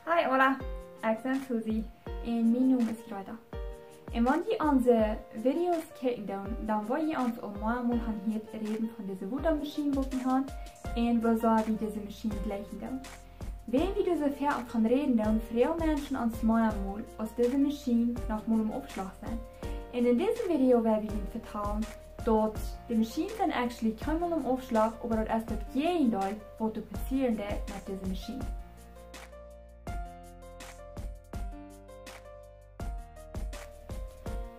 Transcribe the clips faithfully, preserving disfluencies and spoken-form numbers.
Hi, hola, ekj sie Susi un mien Nomen es Greta. Un wan jie onse Videos kjikjen doonen, dan woa jie ons aul mau mol han hieet räden von dise Wotamaschien waut wie han un woo sea wie dise Maschien jleichen doonen. Wan wie doa soo väl von räden doonen, väl Menschen ons mau mol aus dise Maschien noch mol em Aufschlag sent. Un en dise Video woa wie junt vetalen daut de Maschien sent actually kjeenmol em Aufschlag, oba daut es daut Jäajendeel waut doa passieren deit met dise Maschien.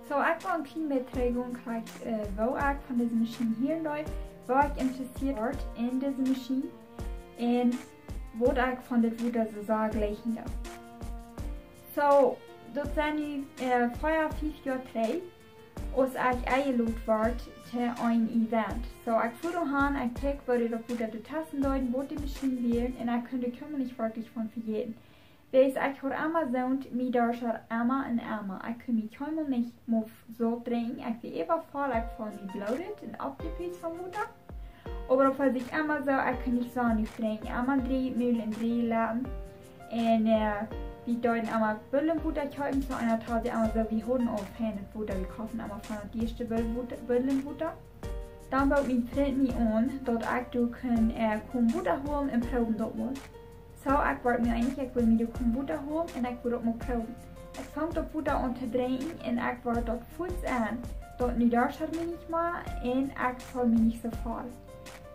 Soo, ekj well een kjlien bät trigj gonen, krakjt, äh, woo ekj von dise Maschien hieren deed, woo ekj interesseet wort en dise Maschien un waut ekj von dit Wota soo sea jleichen doo. Soo, daut sent nu, äh, vea, fief Joa trigj, aus ekj enjelot wort to een Event. Soo, ekj fua doa han, ekj kjikj, woo dee daut Wota doa testen deeden, waut de Maschien wia, un ekj kunn doa kjeenmol nich werkjlich von vejäten. Wiels ekj haud emma soont, mie darscht emma un emma. Ekj kunn mie kjeenmol nich mea saut drinkjen. Ekj wia äwavoll, ekj feeld mie blooded un oppjepiest von Wota. Oba daut wia sikj emma soo, ekj kunn nich soo nich drinkjen. Emma dree Mul un dree Leppen. Un, äh, wie deeden emma Bullenwota kjeepen, soo eena tald emma soo, wie hauden aul feinet Wota, wie koften emma von daut ieeschte Bullenwota, Bullenwota. Dan bood mien Frint mie aun, daut ekj doa kunn, äh, komen Wota holen un proowen daut mol. Soo, ekj wort mie eenich, ekj wull mie doa komen Wota holen un ekj wull daut mol proowen. Ekj funk daut Wota aun to drinkjen un ekj wort daut fuaz en, daut nu darscht mie nich mea un ekj feeld mie nich soo voll.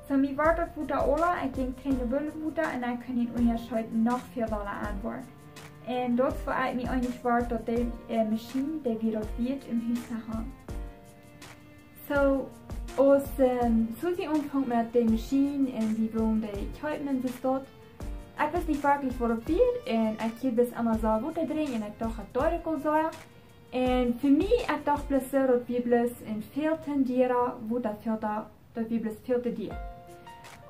Soo, mie wort daut Wota aula, ekj jinkj trigj no Bullenwota un ekj kunn dän Unjascheet noch väl dolla enwoaren. Un daut wia eenich waut daut de, äh, Maschien, dee wia daut wieet em Hus to han. Soo, aus, ähm, Susi aunfunk met de Maschien un wie wullen dee kjeepen un soo waut, ekj wist nich werkjlich waut daut wia un ekj jinkj bloos emma soo Wota drinkjen un ekj docht, daut deed ekj aul soo. Un fa mie, ekj docht bloos soo, daut wia bloos een väl to diera Wotafilta, daut wia bloos väl to diea.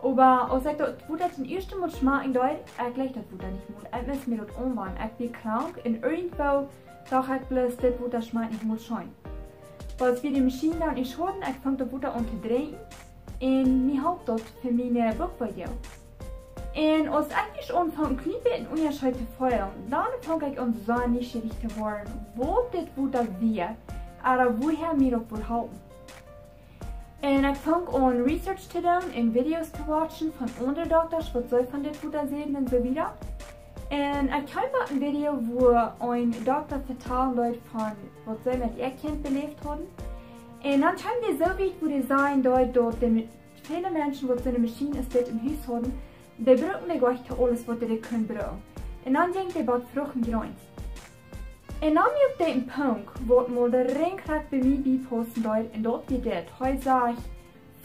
Oba aus ekj daut Wota daut ieeschte Mol schmakjen deed, ekj jleich daut Wota nich mol. Ekj must mie daut aunwanen. Ekj wia krank un irjentwoo docht ekj bloos, dit Wota schmakjt nich mol scheen. Oba aus wie de Maschien dan ieescht hauden, ekj funk daut Wota aun to drinkjen un mie holp daut fa miene, äh, Buckweedoag. Un aus ekj ieescht aunfunk een kjlien bät een Unjascheet to feelen, dan funk ekj aun soo nieschierich to woaren, waut dit Wota wia, ooda wuaha mie daut wudd halpen. Un ekj funk aun Research to doonen un Videos to watchen von aundre Doktasch, waut see von dit Wota säden un soo wieda. Un ekj kjikjt mau een Video, wua een Dokta vetalen deed von waut see met äa Kjint beläft hauden. Un dan kjeem dee soo wiet, wua dee säd, daut, daut de, väle Menschen, waut soone Maschien aus dit em Hus hauden, dee bruckten dee goanich to aules, waut dee kunnen brucken. Un dan jinkj dee bie Frucht un Jreens. Un dan kjeem hee opp dän Punkt, waut mol de Rinjkrakjt bie mie biepaussen deed, un daut wia dit. Hee säd,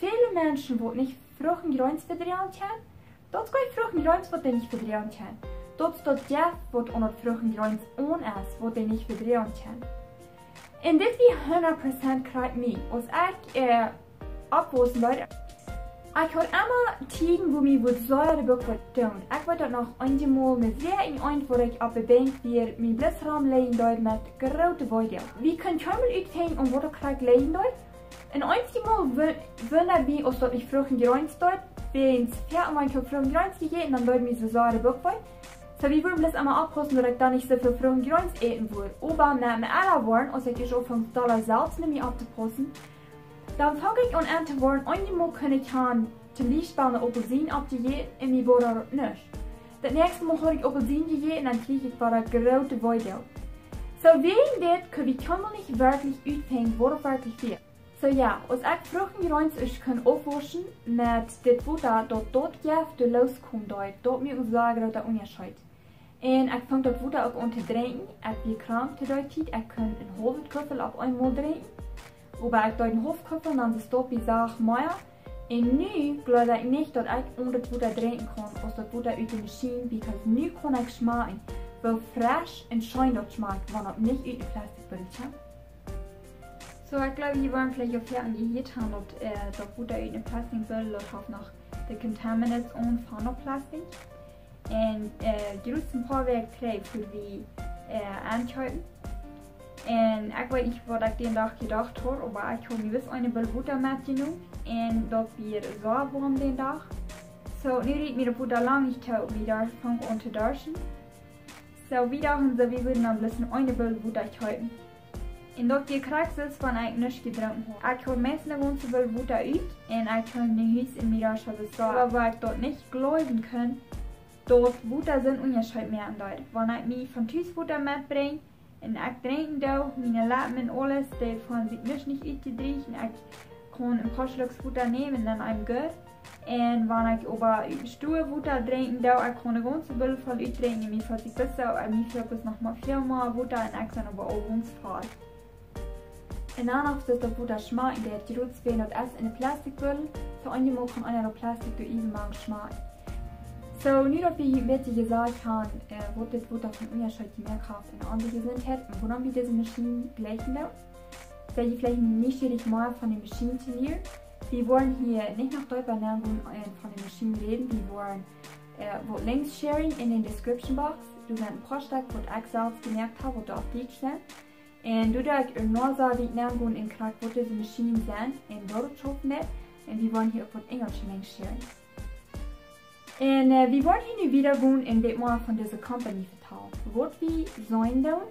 väle Menschen, waut nich Frucht un Jreens vedroagen kjennen, daut es kjeen Frucht un Jreens, waut dee nich vedroagen kjennen. Daut es daut Jeft, waut aun daut Frucht un Jreens aun es, waut dee nich vedroagen kjennen. Un dit wia hundat Prozent krakjt mie. Aus ekj, äh, oppwaussen deed, ekj haud emma Tieden, wua mie wudd sea de Buck wee doonen. Ekj weet daut noch, eenjemol, een sea Owent, wua ekj opp de Benkj wia, mie bloos romleien deed met groote Weedoag. Wie kunnen kjeenmol utfinjen, om waut daut krakjt leien deed. Un eenjemol wun-, wundad wie, aus daut nich Frucht un Jreens deed, wiels väl mol ekj haud Frucht un Jreens jejäten, dan deed mie soo sea de Buck wee. Soo, wie wudden bloos emma oppaussen, daut ekj dan nich soo väl Frucht un Jreens äten wudd. Oba met mien Ella woaren, aus ekj ieescht aunfunk dolla selfst no mie opptopaussen, dan funk ekj aun en to woaren, eenjemol kunn ekj han, toom Biespel ne Aupelsien oppjejäten un mie boda daut nich. Daut näakjste Mol haud ekj Aupelsien jejäten, dan kjrieech ekj wada groote Weedoag. Soo, wäajen dit kunn wie kjeenmol nich werkjlich utfinjen, waut daut werkjlich wia. Soo jo, aus ekj Frucht un Jreens ieescht kunn oppwauschen met dit Wota, daut daut Jeft doa looskomen deed, daut wia een sea groota Unjascheet. Un ekj funk daut Wota uk aun to drinkjen. Ekj wia krank to dee Tiet, ekj kunn een haulwet Kuffel opp eemol drinkjen. Oba ekj deed een haulf Kuffel un dan es daut wada soo mea. Un nu jleew ekj nich, daut ekj onen daut Wota drinkjen kaun, aus daut Wota ut de Maschien, because nu kaun ekj schmakjen, woo fresch un scheen daut schmakjt, wan daut nich ut een Plastikbuddel kjemt. Soo, ekj jleew, jie woaren veleicht uk väl aun jehieet haben, daut, äh, daut Wota ut een Plastikbuddel, daut haft noch de Contaminants aun von daut Plastik. Un, äh, jrod een poa Wäakj trigj fua wie, äh, enkjeepen. Un ekj weet nich, waut ekj dän Dach jedocht haud, oba ekj haud mie bloos eene Buddel Wota metjenomen. Un daut wia sea woam dän Dach. Soo, nu deed mie daut Wota lang nich too, mie funk aun to darschten. Soo, wie dochten soo, wie wudden dan bloos eene Bull Wota kjeepen. Un daut wia krakjt soo aus wan ekj nuscht jedrunken haud. Ekj haud meist eene gaunze Bull Wota ut un ekj kjeem no Hus un mien Rajcha soo. Oba woo ekj daut nich jleewen kunn, daut Wota soon Unjascheet moaken deed. Wan ekj mie von Tus Wota metbrinj un ekj drinkjen doo, miene Leppen un aules, dee feelen sikj nich, nich utjedrieecht un ekj kaun een poa Schluck Wota nämen un dan I'm good. Un wan ekj oba ut de Stua Wota drinkjen doo, ekj kaun eene gaunze Bull voll utdrinkjen un mie felt sikj bloos soo, un mie felt bloos noch mau väl mea Wota un ekj sie oba aul gaunz voll. Un dan noch daut Wota schmakjen deit, jrods wan daut es en eene Plastikbuddel, soo eenjemol kaun eena daut Plastik doa äwent mank schmakjen. Soo, nu daut wie hia een bät jesajcht haben, äh, waut dit Wota von Unjascheet jemoakt haft en onse Jesuntheit un wuarom wie dise Maschien jlikjen doonen, sie jie veleicht nieschierich mea von de Maschien to lieren. Wie woaren hia nich noch deepa nengonen un von de Maschien räden. Wie woaren, äh, waut Links sharen en de Description Box. Doa sent een poa Stekj waut ekj selfst jemoakt hab, waut doa opp Dietsch sent. Un doa woa ekj ea noch soo wiet nengonen un krakjt waut dise Maschien sent un woo daut schaufen deit. Un wie woaren hia uk waut enjelsche Links sharen. Un, äh, wie woaren hia nu wieda gonen un waut mea von dise Company vetalen. Waut wie seenen doonen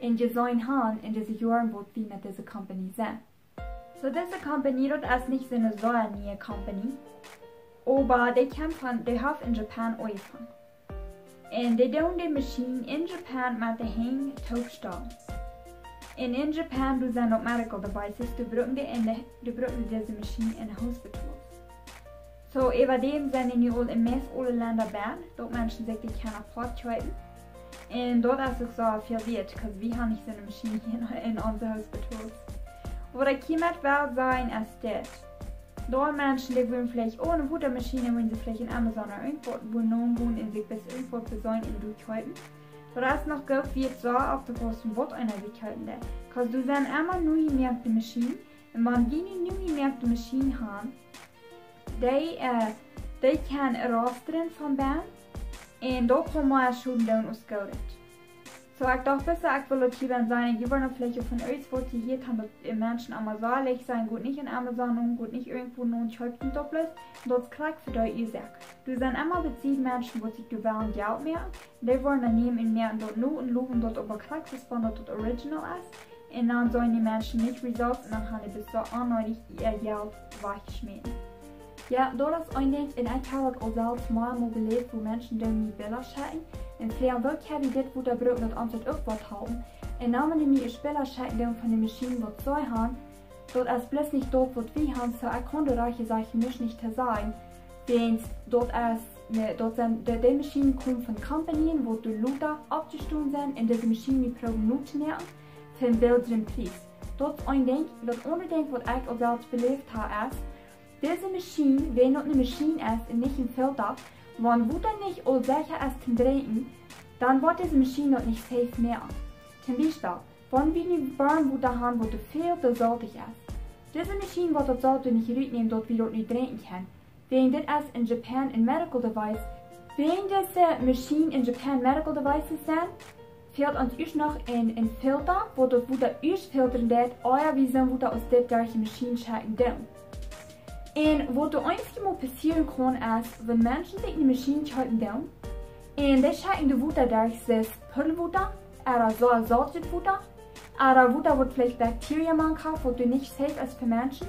un jeseenen haben en dise Joaren waut wie met dise Company sent. Soo, dise Company, daut es nich soo eene sea niee Company. Oba dee kjemt von, dee haft en Japan aunjefongen. Un dee doonen de Maschien en Japan met de Henj toopstalen. Un en Japan, doa sent uk medical devices, doa brucken dee en de, doa brucken dee dise Maschien en de hospitals. Soo, äwadäm sent dee nu aul en meist aule Lenda bennen, daut Menschen sikj dee kjennen apoat kjeepen. Un daut es uk soo väl wieet, 'cause wie haben nich soone Maschien hia en, en onse hospitals. Waut ekj hia met well sajen es dit. Doa Menschen, dee wudden veleicht, oh, eene Wotamaschien, wudden see veleicht en Amazon ooda irjentwua, wua no gonen un sikj bloos irjentwua beseenen un doa kjeepen. Oba daut es noch goot, woo et soo opptopaussen, waut eena sikj kjeepen deit. 'Cause doa sent emma nieejemoakte Maschinen. Un wan dee nu nieejemoakte Maschinen haben, dee, äh, dee kjennen rostren von bennen. Un daut kaun mea Schoden doonen aus Goodet. Soo, ekj docht, best, ekj well daut hia bennen sajen, jie woaren veleicht von ons waut jehieet haben, daut, äh, Menschen emma soo leicht sent, goot nich en Amazon un goot nich irjentwua no un kjeept daut bloos. Daut es krakjt fa dee Uasoak. Doa sent emma bie Menschen, waut sikj doa wellen Jelt moaken. Dee woaren dan nämen un moaken daut no un lowen daut oba krakjt soo aus wan daut original es. Un dan seenen dee Menschen nich results un dan haben dee bloos soo onneedich äa Jelt wajchjeschmäten. Jo, daut es een Dinkj, un ekj hab daut aul selfst mea mol beläft, wua Menschen doonen mie Bilda schekjen. Un froagen, woo kjenn wie dit Wota brucken, daut ons daut uk waut halpen. Un dan wan dee mie Bilda schekjen doonen von de Maschien waut see haben, daut es bloos nich daut waut wie haben, soo ekj kaun doa rajcht jesajcht nuscht nich to sajen. Wiels daut es, nä, daut sent, de, de Maschinen komen von Companyen, waut doa lota oppjestonen sent un dise Maschinen proowen no to moaken fa een bätren Pries. Daut es een Dinkj. Daut aundre Dinkj waut ekj aul selfst beläft hab es, dise Maschien, wan daut eene Maschien es un nich een Filter, wan Wota nich aul secha es toom drinkjen, dan woat dise Maschien daut nich safe moaken. Toom Biespel, wan wie nu Bornwota haben, waut väl too soltich es. Dise Maschien woat daut Solt nich rutnämen, daut wie daut nu drinkjen kjennen. Wiels dit es en Japan een medical device. Wiels dise Maschien en Japan medical devices sent, fält ons ieescht noch een, een Filter, waut daut Wota ieescht filtren deit, ea wie soon Wota aus dit derch de Maschien schekjen doonen. Un waut doa eensjemol passieren kaun es, wan Menschen sikj eene Maschien kjeepen doonen, un dee schekjen daut Wota derch, soo aus Puddelwota, ooda soo soltjet Wota, ooda Wota waut veleicht Bakterien mank haft, waut doa nich safe es fa Menschen.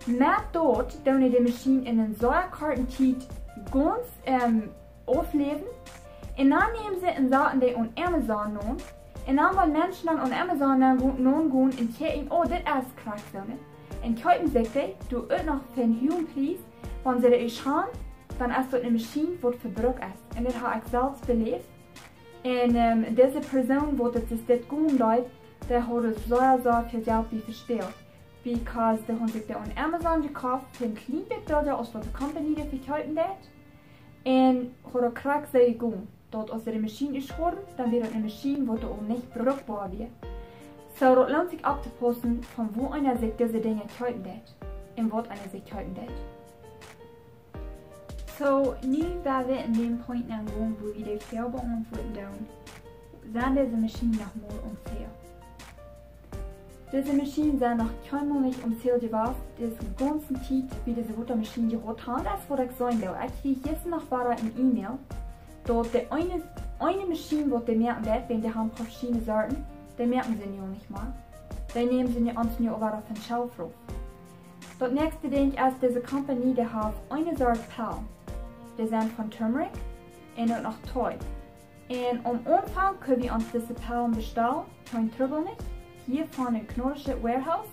Met daut doonen dee de Maschien en eene sea korte Tiet gaunz, ähm, aufläwen. Un dan nämen see un saten dee aun Amazon no. Un dan wan Menschen dan aun Amazon no, no gonen un kjikjen, oh, dit es krakjt soone. Un kjeepen sikj dee, doa uk noch fa een huagen Pries, wan see dee ieescht haben, dan es daut eene Maschien waut vebrukt es. Un dit hab ekj selfst beläft. Un, ähm, dise Persoon, waut dit, dit gonen deed, dee haud sea, sea väl Jelt bie vespält. Because dee haud sikj dee aun Amazon jekoft, fa een kjlien bät billa aus waut de Company dee vekjeepen deed. Un haud daut krakjt soo jegonen, daut aus see de Maschien ieescht hauden, dan wia daut eene Maschien waut aul nich brukboa wia. Soo, daut loont sikj opptopaussen, von wua eena sikj dise Dinja kjeepen deit un waut eena sikj kjeepen deit. Soo, nu woa wie en dän Punkt aungonen, wua wie de Froag beauntwuaden doonen, sent dise Maschinen noch mol om sale? Dise Maschinen sent noch kjeenmol nich om sale jewast. Dise gaunze Tiet, woo wie dise Wotamaschien jehaut haben, daut es waut ekj sajen well. Ekj kjrieech jistren noch wada een E-Mail, daut de eene Eene Maschien, waut dee moaken deit, wan dee haben veschiedne Sorten, dee moaken see nu nich mea. Dee nämen see nu, ons nu äwa von Shelf rauf. Daut näakjste Dinkj es, dise Company, dee haft eene Sort Pellen. Dee sent von Turmeric un uk noch Toi. Un aum Aunfank kunnen wie ons dise Pellen bestalen, kjeen Trubbel nich, hia von een kanaadischet Warehouse.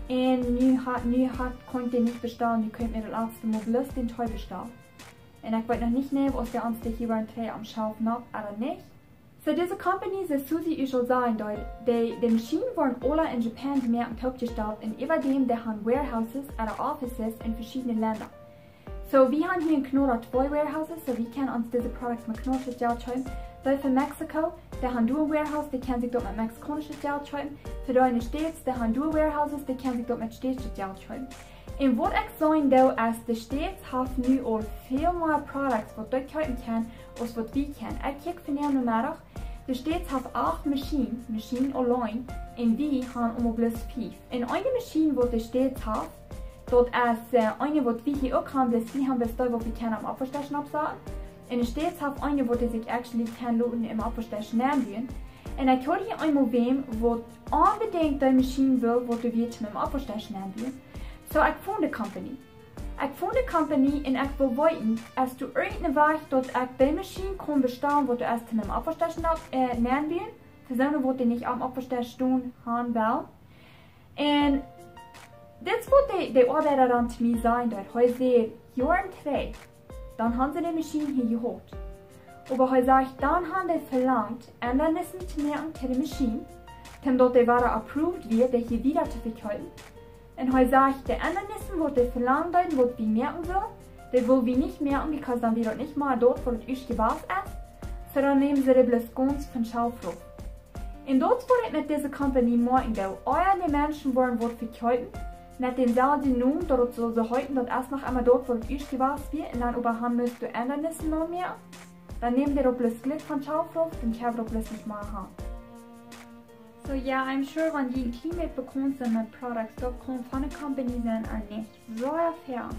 Un nu haft, nu haft, kunn ekj dee nich bestalen, nu kunn ekj mie daut latste Mol bloos dän Toi bestalen. Un ekj weet noch nich, nä, aus dee ons dee hia woaren trigj aum Shelf nopp, ooda nich. So, dise Company, soo aus Susie uk aul säd, dee, dee, dee Maschinen woaren aula en Japan jemoakt un toopjestalt un äwadäm, dee haben Warehouses ooda Offices en veschiedne Lenda. So, wie haben hia en Kanaada twee Warehouses, so wie kjennen ons dise Products met kanaadischet Jelt kjeepen. Dee von Mexiko, dee haben doa een Warehouse, dee kjennen sikj daut met mexikaunischet Jelt kjeepen. Fa dee en de States, dee haben doa Warehouses, dee kjennen sikj daut met stateschet Jelt kjeepen. Un waut ekj sajen doo es, de States haft nu aul väl mea Products waut dee kjeepen kjennen, aus waut wie kjennen. Ekj kjikj vondoag Nomeddach, de States haft acht Maschinen, Maschinen auleen, un wie haben mau bloos fief. Un eene Maschien waut de States haft, daut es, äh, eene waut wie hia uk haben, bloos wie haben bloos dee waut wie kjennen aum Oppwaschdesch nopp saten. Un de States haft eene waut dee sikj actually kaun loten em Oppwaschdesch nenbuen. Un ekj hieed hia eemol wäm waut onbedinjt dee Maschien wull, waut dee wull em Oppwaschdesch nenbuen. So, ekj funk de Company. Ekj funk de Company un ekj wull weeten, es doa irjent een Wajch daut ekj dee Maschien kunn bestalen, waut doa es em Oppwaschdesch nopp, äh, nenbuen, fa soone waut dee nich aum Oppwaschdesch stonen haben wellen. Un dit es waut de, de Oabeida dan to mie säd, daut hee säd, Joaren trigj, dan haben see de Maschien hia jehaut. Oba hee sajcht, dan haben dee velangt, Endanissen to moaken to de Maschien, om daut dee wada approved wia, dee hia wieda to vekjeepen. Un hee sajcht, de Endanissen waut dee velangt deeden, waut wie moaken sullen, dee wull wie nich moaken, because dan wia daut nich mea daut waut et ieescht jewast es. So dan nämen see dee bloos gaunz von Shelf rauf. Un daut es waut ekj met dise Company moaken doo. Ea de Menschen woaren waut vekjeepen, met dänselwjen Nomen, daut et sull soo heeten, daut es noch emma daut waut et ieescht jewast wia, un dan äwa haben must doa Endanissen aun moaken. Dan nämen dee daut bloos jlikj von Shelf rauf, dan kjenn wie daut bloos nich mea haben. So, jo, I'm sure, wan jie een kjlien bät bekaunt sent met Products, daut kaun von de Company sennen ooda nich. Soo väl,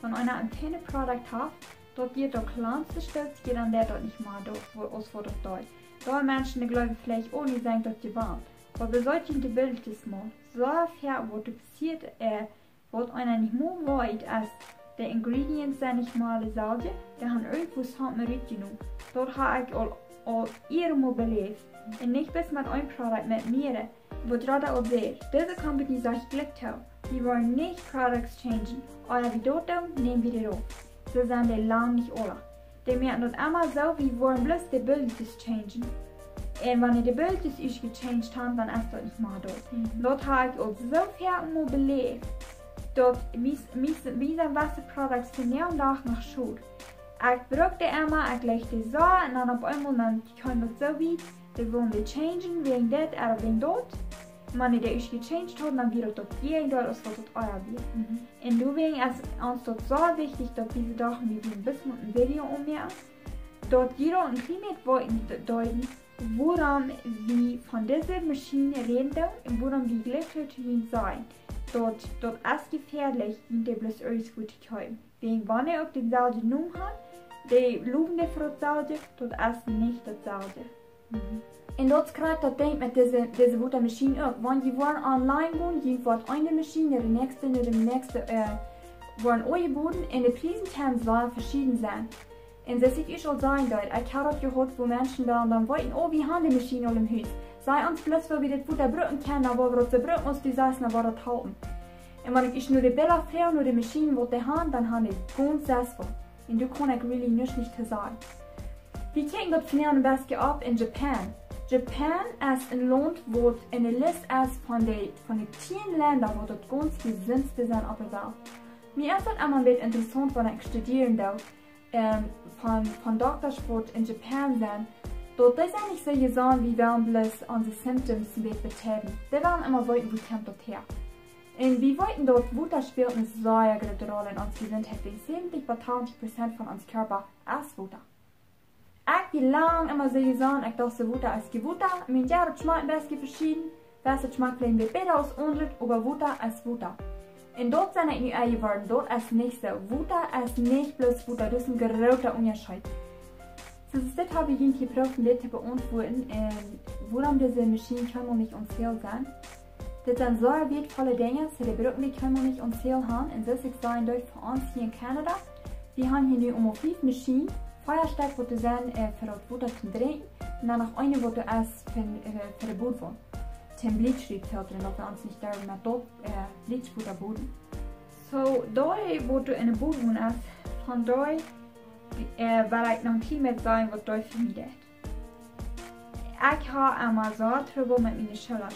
wan eena een kjlienet Product haft, daut jie daut kjlanste Stekj, jie dan deit daut nich mea, daut, woo, aus waut daut deit. Doa Menschen, dee jleewen veleicht, oh, dee sent daut jewant. Oba besocht jie de Bildjes mol. Soo väl waut doa passieet, äh, waut eena nich mol weet, es de Ingredients sent nich mea deselwje, dee haben irjentwua Sand met rutjenomen. Daut hab ekj aul, aul ea mol beläft. Un nich bloos met een Product, met mea. Waut Rada aul säd, dise Company sajcht jlikj too, wie woaren nich Products changen. Ea wie daut doonen, näm wie dee rauf. Soo sent dee lang nich aula. Dee moaken daut emma soo, wie woaren bloos de Bildjes changen. Un wan dee de Bildjes ieescht jechanged haben, dan es daut nich mea daut. Mhm. Daut hab ekj aul soo väl mol beläft, daut wie, wie, wie sent waut de Products vondoag dän Dach noch schot. Ekj bruck dee emma, ekj leet dee soo, un dan opp eemol dan kjeem daut soo wiet, dee wullen dee changen, wäajen dit ooda wäajen daut. Wan dee ieescht jechanged haben, dan wia daut daut Jäajendeil aus waut daut ea wia. Mhm. Un doawäajen es ons daut soo wichtich, daut dise Dach wie een bät een Video aunmoaken, daut jie een kjlien bät weeten deeden, wuarom wie von dise Maschien räden doonen un wuarom wie jlikj to junt sajen, daut, daut es jefäadlich, junt dee bloos irjentwua to kjeepen. Wäajen wan dee uk dänselwjen Nomen haben, dee lowen dee fa dautselwje, daut es nich dautselwje. Mhm. Un daut es krakjt daut Dinkj met dise, dise Wotamaschien uk. Wan jie woaren online gonen, jie woaren eene Maschien no de näakjste, no de näakjste, äh, woaren aunjebooden un de Priesen kjennen sea veschieden sennen. Un soo aus ekj ieescht aul säd, ekj hab daut jeheat, wua Menschen dan, dan weeten, oh, wie haben dee Maschien aul em Hus. Saj ons bloos, woo wie daut Wota brucken kjennen, dan woa wie daut soo brucken, aus du sajchst, dan woat daut halpen. Un wan ekj ieescht no de Billa froag, no de Maschien, waut dee haben, dan haben dee gaunz sestwant. Un doa kaun ekj really nuscht nich to sajen. Wie kjikjen daut vondoag een bät opp en Japan. Japan es een Launt, waut en de List es von de, von de tieen Lenda, waut daut gaunz jesuntste sent opp de Welt. Mie es daut emma een bät interessaunt, wan ekj studieren doo, ähm, von, von Doktasch, waut en Japan sent, daut dee sent nich soo jesunt, wie wellen bloos onse Symptoms een bät betiewen. Dee wellen emma weeten, wua kjemt daut häa. Un wie weeten, daut Wota spält eene sea groote Roll en onse Jesuntheit, wiels säwentich bat tachentich Prozent von ons Kjarpa es Wota. Ekj wia lang emma soo jesunt, ekj docht soo, Wota es je Wota. Mien, jo, daut schmakjt een bät veschieden, wiels daut schmakjt veleicht een bät bäta aus aundret, oba Wota es Wota. Un daut sie ekj nu aunjeworden, daut es nich soo. Wota es nich bloos Wota, daut es een groota Unjascheet. Dus dit hab ekj junt jeprooft dit to beauntwuaden un wuarom dise Maschien kjeenmol nich on sale sent. Dit sent sea wieetvolle Dinja, soo dee brucken dee kjeenmol nich on sale han. Un soo aus ekj säd, doa fa ons hia en Canada, wie han hia nu om fief Maschinen, vea Stekj waut doa sent, äh, fa daut Wota to drinkjen, un dan noch eene waut doa es fa, äh, fa de Bodwon. Toom Bleach rutfiltren, daut wie ons nich doaräwa met daut, äh, Bleachwota boden. Soo, dee waut doa enne Bodwon es, von dee, äh, well ekj noch een kjlien bät sajen waut dee fa mie deit. Ekj ha emma soo Trubbel met miene Schullren.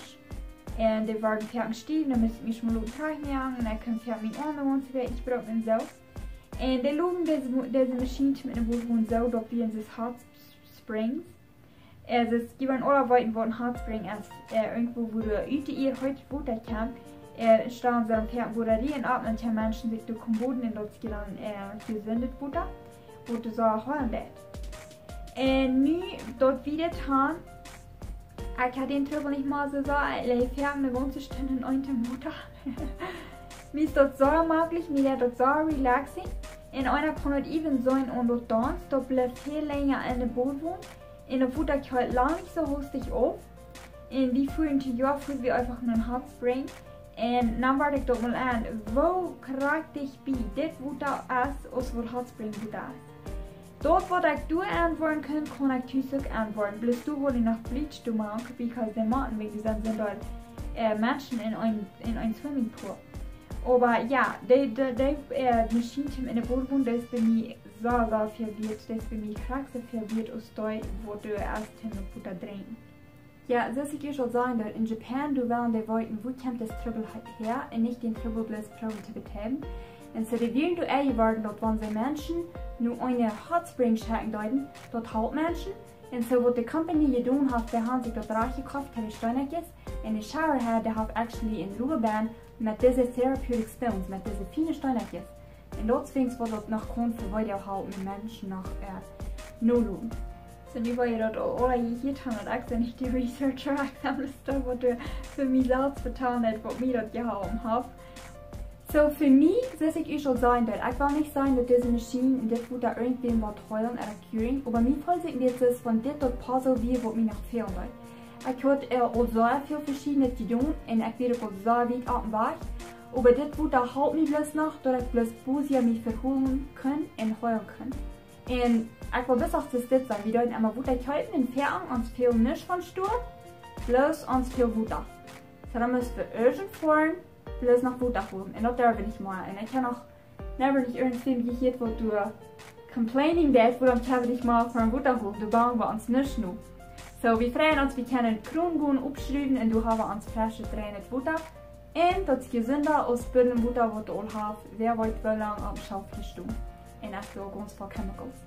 Un dee worden foaken stiew, dan mott ekj mie mol loten trigj moaken, un ekj kunn foaken mienen Oarm gaunz wajch brucken un soo. Un dee loten dise, dise Maschien met de Bodwon soo, daut wie en dise Hot Springs. Äh, dee, dee woaren aula weeten waut een Hot Spring es, äh, irjentwua wua doa ut de Ieed heet Wota kjemt, äh, stalen see dan foaken Botarie opp un dan kjennen Menschen sikj doa kjennen boden un daut es dan, äh, jesundet Wota, waut dee soo heelen deit. Un nu daut wie dit han, ekj ha dän Trubbel nich mea soo sea, ekj läw foaken eene gaunze Stund en eenem Wota. Mie es daut soo jemaklich, mie deit daut soo relaxing. Un eena kaun daut even seenen aun daut Dauns, daut blift väl lenja enne Bodwon. Un daut Wota kjeelt lang nich soo hastich auf. Un wie fuaren dit Joa, fuaren wie eefach no een Hot Spring. Un dan wort ekj daut mol aun, woo krakjt bie dit Wota es, aus waut Hot Spring Wota es. Daut waut ekj doa aunwoaren kaun, kaun ekj tus uk aunwoaren. Bloos doa woa ekj noch Bleach doa moaken, because dee motten, wäajen doa sent, sent doa, äh, Menschen en een, en een Swimmingpool. Oba jo, dee, dee, dee, äh, Maschien toom enne Bodwon, dee es bie mie soo, soo väl wieet, dee es bie mie krakjt soo väl wieet aus dee waut doa es toom daut Wota drinkjen. Jo, soo aus ekj ieescht aul säd, doa en Japan, doa wellen dee weeten, wua kjemt dis Trubbel häa, un nich dän Trubbel bloos proowen to betäuben. Un soo dee wieren doa enjeworden, daut wan see Menschen no eene Hot Spring schekjen deeden, daut halpt Menschen. Un soo waut de company jedonen haft, dee haben sikj daut rajcht jekoft, kjeene Steenakjes. Un de shower head, dee haft actually een rubber band met dise therapeutic stones, met dise fiene Steenakjes. Un daut es waut daut noch kaun fa wieda halpen Menschen noch, äh, no loten. Soo, nu woa jie daut aul, aula jehieet han, daut ekj sie nich de Researcher, ekj sie bloos dee waut doa fa mie selfst vetalen haft, waut mie daut jeholpen haft. Soo, fa mie, soo aus ekj ieescht aul säd, daut ekj well nich sajen daut dise Maschien un dit Wota irjentwäm woat heelen ooda curing, oba mie feelt sikj dit es von dit daut Puzzle wia waut mie noch fälen deed. Ekj haud, äh, aul soo väl veschiednet jedonen un ekj wia uk aul soo wiet oppem Wajch. Oba dit Wota halpt mie bloos noch, daut ekj bloos bosja mie vehoolen kaun un heelen kaun. Un ekj well bloos sajen, dit es, wie deeden emma Wota kjeepen un foaken, ons fäld nuscht von Stua, bloos ons fäld Wota. Soo dan must wie urgent foaren, bloos noch Wota holen. Un daut derwen wie nich mea. Un ekj hab noch never nich irjentwäm jehieet waut doa complaining deed, wuarom kjeepen wie nich mea von Wota holen, doa bang wie ons nuscht no. Soo, wie freien ons, wie kjennen Kroon gonen oppschruwen un doa haben wie ons fresche, reinet Wota. Un daut es jesunda aus Buddel Wota waut wie aul haben, wäa weet woo lang oppem Shelf jestonen. Un es doa gaunz voll chemicals.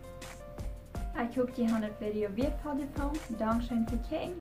Ekj hop, jie haben dit Video wieetvoll jefungen. Dankscheen fa kjikjen.